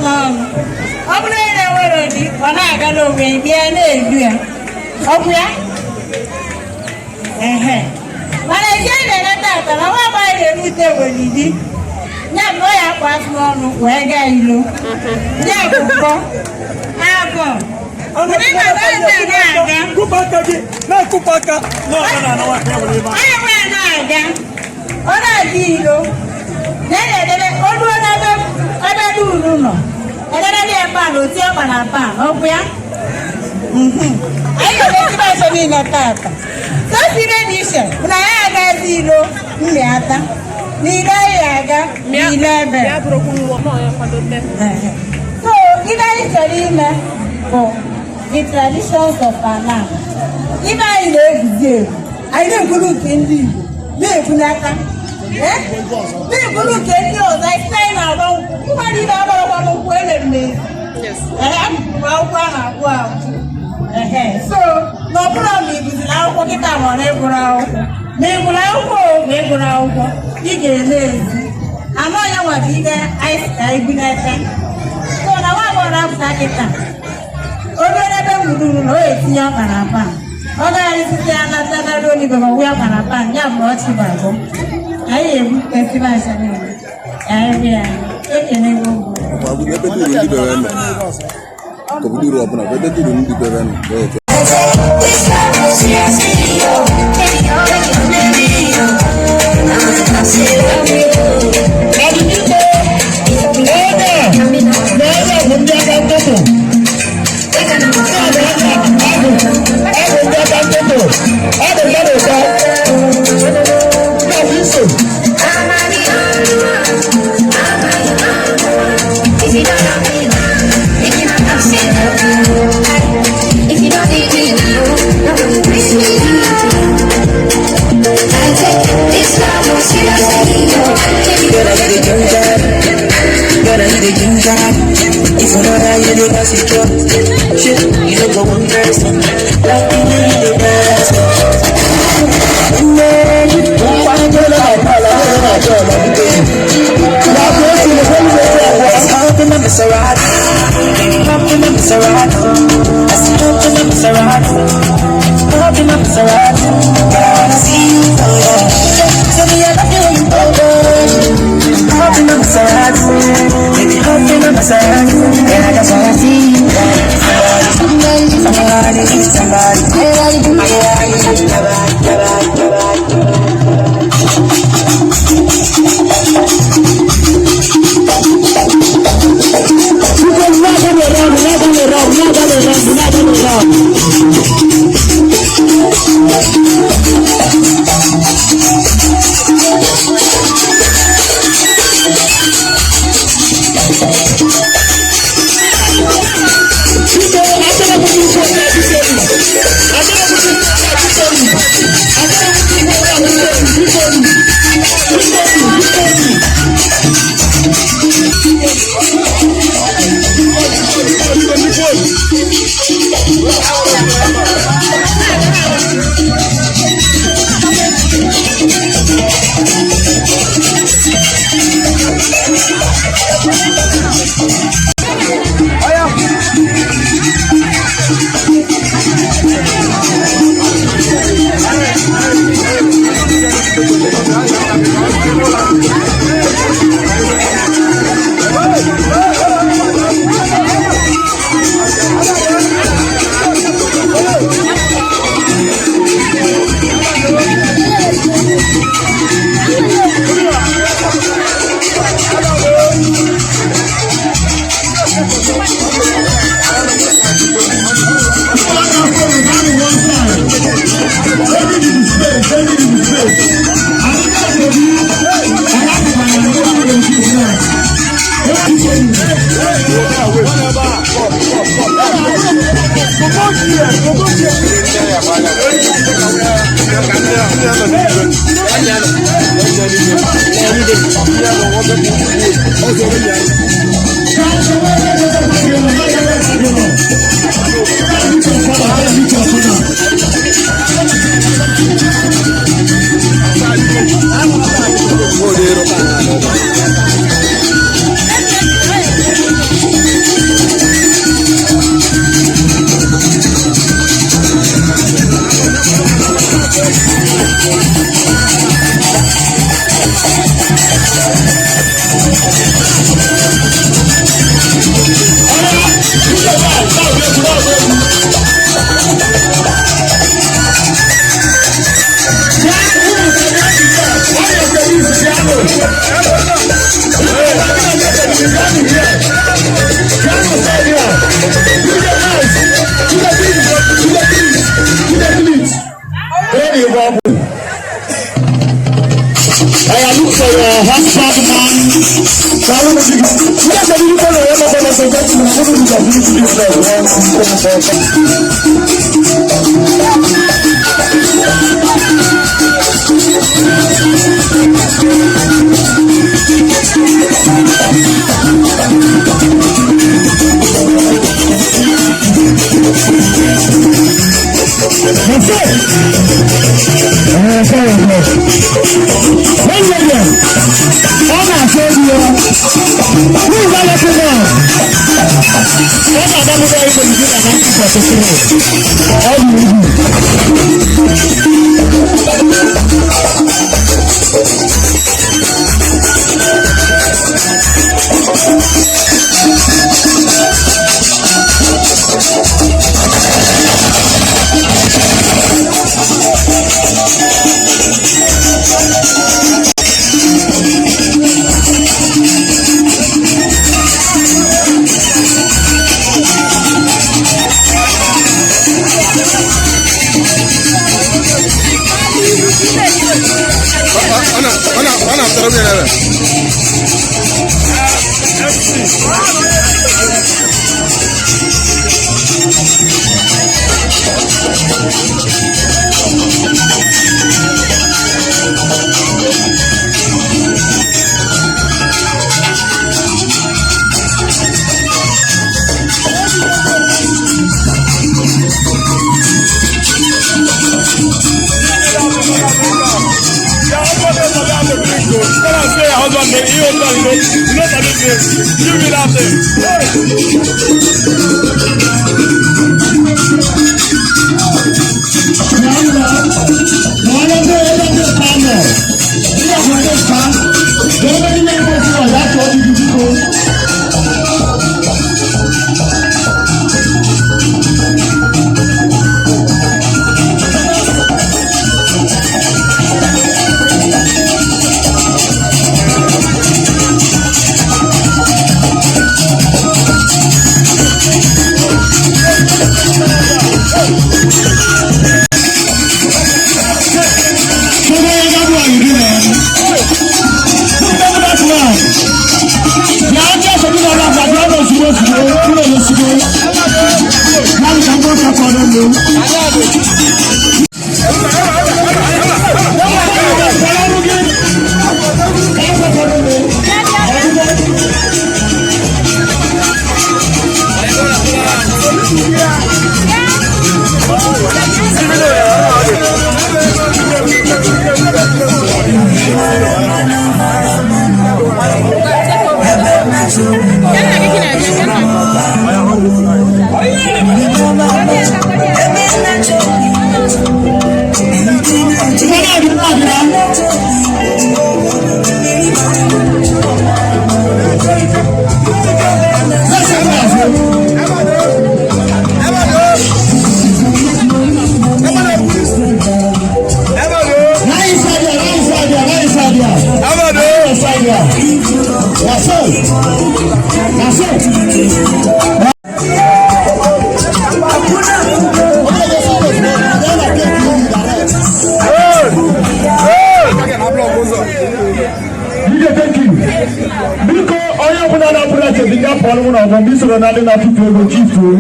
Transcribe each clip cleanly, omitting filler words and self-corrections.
N'ọnụ ọ bụrụ na enwere di, ọ na-aga n'onwe ya, bịa na-edu ya, ọ bụ ya. Ehe, mana eji a na-ele tata na nwa agbọghọ na-erute nwere di ya bụ na ọ ya akpụ afụ n'ọnụ wee gaa ilo ya bụ mbọ abụọ. Ndị mmadụ a na-aga. Kụpụ aka gị, na-akụpụ aka n'omenala nwaanyị nwere ebe a. Onye nwe ya na-aga, ọ na-aga ilo na edebe oluo n'ebe ebe dị uru nọ, edebe ya pan, otie ọkpa na pan, ọ bụ ya. Anyị ga-etibe ase niile tata. Sosi ihe dị iche bụ na anyị agaghịzi ilo mmịata n'ile, anyị aga n'ile ebe. So ihe anyị chọrọ ime bụ the traditions of our land. Ibe anyị na-eguzi egwu, anyị na-ekwuru nke ndị Igbo, na-ebunata, na-ekwuru nke ndị ọzọ. Anyị site, anyị na-agba nkwụ mmadụ ibe agbarakwa nkwụ emere m ezi. Ehe, agụrụ m akwụkwọ a na-agụ agụ. Ehe, so na ọ bụrụ ma ị gụziri akwụkwọ kịta, ma ọ na-ịgụrụ akwụkwọ, ma ị gụrụ akwụkwọ o, ma ị gụrụ akwụkwọ, ị ga-ele ezi anọ ya nwa bụ ihe anyị si ka anyị bunata. So na nwa agbọghọ na-apụta kịta, o ruo n'ebe nwururu na o etinye ọkpa na pan, ọ gagharịsite ya nata na ruo n'igwe ma ọwụ ya ọkpa na pan ya bụ ọchị bụ agụ. Anyị ga-ebupụtasịba acha niile ka anyị bịa ekenego. Ọ bụ ebe duru ndị bere nọ, ka ọ bụ duru ọbụla bụ ebe duru ndị bere nọ ka ọ. Seriously, yo. N'ebe a bụ ndị aka ntụtụ. Abụ ndị aka ntụtụ. Ọ dị mmadụ ụtọ. Ndị iso. If you don't love me, if you not love me, if you don't need me, no, I take this love no seriously, yo. Girl, I need the ginger. Girl, I need the ginger. If you know that you dey pass it up, shit, you don't go one person. Like me, you the best. Ala na-achọ ala biko. Na-akụ esi na ebe ndị abụọ. Hop in my Maserati, hop in my Maserati. I said hop in my Maserati, hop in my Maserati. But I wanna see you, oh yeah. Tell me I love you when you go go. Hop in my Maserati, baby, hop in my Maserati. And I just wanna see you. Somebody, somebody, somebody. Somebody, somebody. Biko, na-agbanwe round, na-agbanwe round, na-agbanwe round, na-agbanwe round. Biko, achọrọ m ikwu onye, biko. Achọrọ m ikwu onye, biko. Achọrọ m ikwu onye, biko. Biko, biko. Daalụ m gị. Ndị asobi biko na onye maka na sọjọ tụ na ụlọ ụlọ ụlọ ụlọ ụlọ ụlọ. That's it. Sorry, bro. 1 million. Ọ na-achọ ego ya. Who is that little man? Ọ na-agbamụta igwe ndị na 1943. Ọ dị ugwu. Ọ na-atọrọ m ya n'ebe. Tell am say your husband dey he husband you no sabi play. Give me that thing. Hey. Biko, onye ọbụla na-abụrụ echebiga pụọlụ mụ na ọgbọ mgbe isoro na ndị na-atụfu ego chifuo.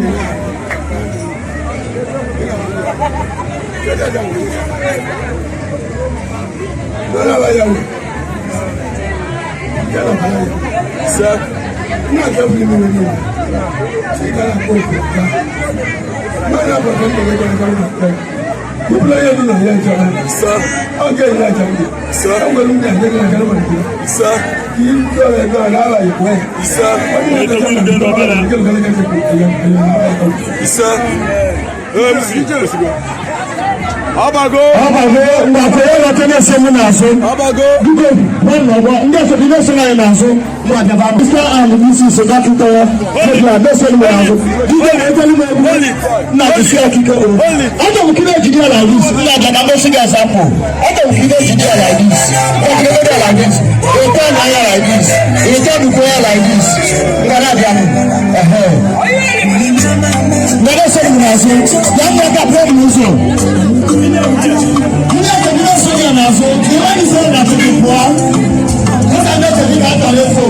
Ọbago. Ọbago mgbakọ ya na tenesi mụ n'azụ. Ọbago. Biko, nwanne ọgbọ ndị osote na-eso anyị n'azụ. Mr. and Mrs. Ogakutowo, Fedra, na-eso m n'azụ. Biko, na-etelu m egwu. Nna jisi akike o. Achọrọ m ka ị na-ejide ya like this. Nna aga na mmasị gị example. Achọrọ m ka ị na-ejide ya like this. Ka ị na-ejide ya like this. Ịtọ na ya like this. Ịtọ dukwa ya like this. Ngwa na-abịa m. Ehe. Ngwa na-eso m n'azụ. Ya nwa ka pụọ m n'ụzọ. Ndị ọzọ na-eso ya n'azụ. Ịwa n'ụzọ na tupu pụọ. Ndị na-eche gị ka a tọrọ efu.